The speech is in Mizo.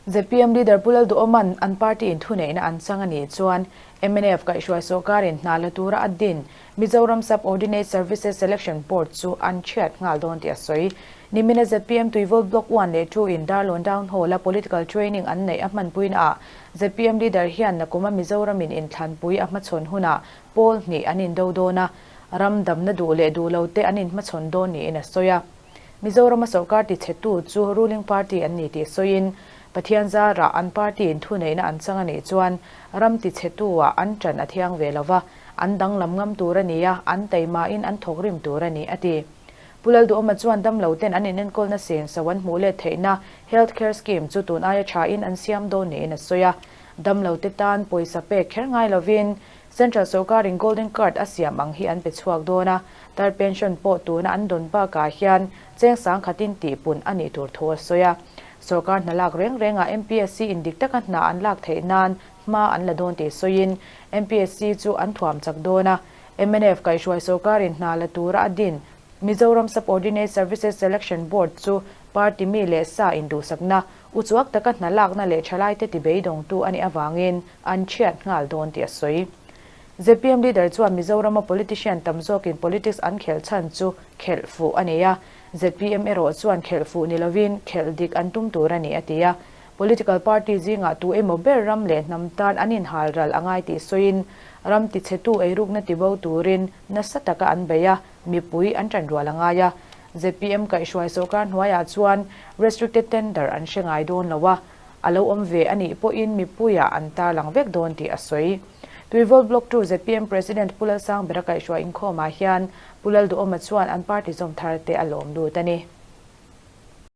ZPM leader Pu Lalduhawma'n an party in thuneihna an chang a nih chuan mnf kaihhruai sawrkarin hna la tura a din Mizoram Sub-Ordinate Services Selection Board chu an chhiat nghal dawn tih a sawi. Nimina ZPM Tuivawl Block 1 leh 2 in Darlawn Town Hall a political training an neih a hmanpuina ah ZPM leader hian nakuma Mizoramin inthlanpui a hmachhawn hunah pawl hnih an indo dawn a, ram damna duh leh duh lo te an inhmachhawn dawn niin a sawi a. Mizorama sawrkar tichhetu chu ruling party an ni tih sawiin, Pathian zarah an party in thuneihna an chang a nih chuan ram tichhetu-ah an ṭan a thiang ve lo va, an danglam ngam tur a ni a, an taimain an thawkrim tur a ni, a ti. Pu Lalduhawma chuan damloten an inenkawlna senso an hmuh let theihna Health Care Scheme chu tun aia ṭhain an siam dawn niin a sawi a. Damlote tan pawisa pek kher ngai lovin Central sawrkarin Golden Card a siam ang hi an pe chhuak dawn a, tar pension pawh tuna an dawn bakah hian cheng sangkhatin tihpun a nih tur thu a sawi a. Sawrkar hna lak reng rengah MPSC in dik taka hna an lak theih nan hma an la dawn tih sawiin MPSC chu an thuam chak dawn a. Mnf kaihhruai sawrkarin hna la tura a din Mizoram Subordinate Services Selection Board chu party mi leh sa induhsakna, uchuak taka hna lakna leh thalaite tibeidawngtu a nih avangin an chhiat nghal dawn tih a sawi. Zpm leader chuan Mizorama politician tam zawkin politics an khelh chhan chu khelh fuh a ni a, zpm erawh chuan khelh fuh ni lovin khelh dik an tum tur a ni a ti a. Political party zingah tu emaw ber ram leh hnam tan an inhal ral a ngai tih sawiin ram tichhetu eirukna tibo turin nasa taka an bei a, mipui an ṭan rual a ngai a. Zpm kaihhruai sawrkar hnuaiah chuan restricted tender an hre ngai dawn lo a, a lo awm ve a nih pawhin mipuiah an tarlang vek dawn tih a sawi. Tuivawl Block 2 zpm President Pu Lalsangbera kaihhruai inkhawmah hian Pu Lalduhawma chuan an party zawm thar te a lawm lut a ni.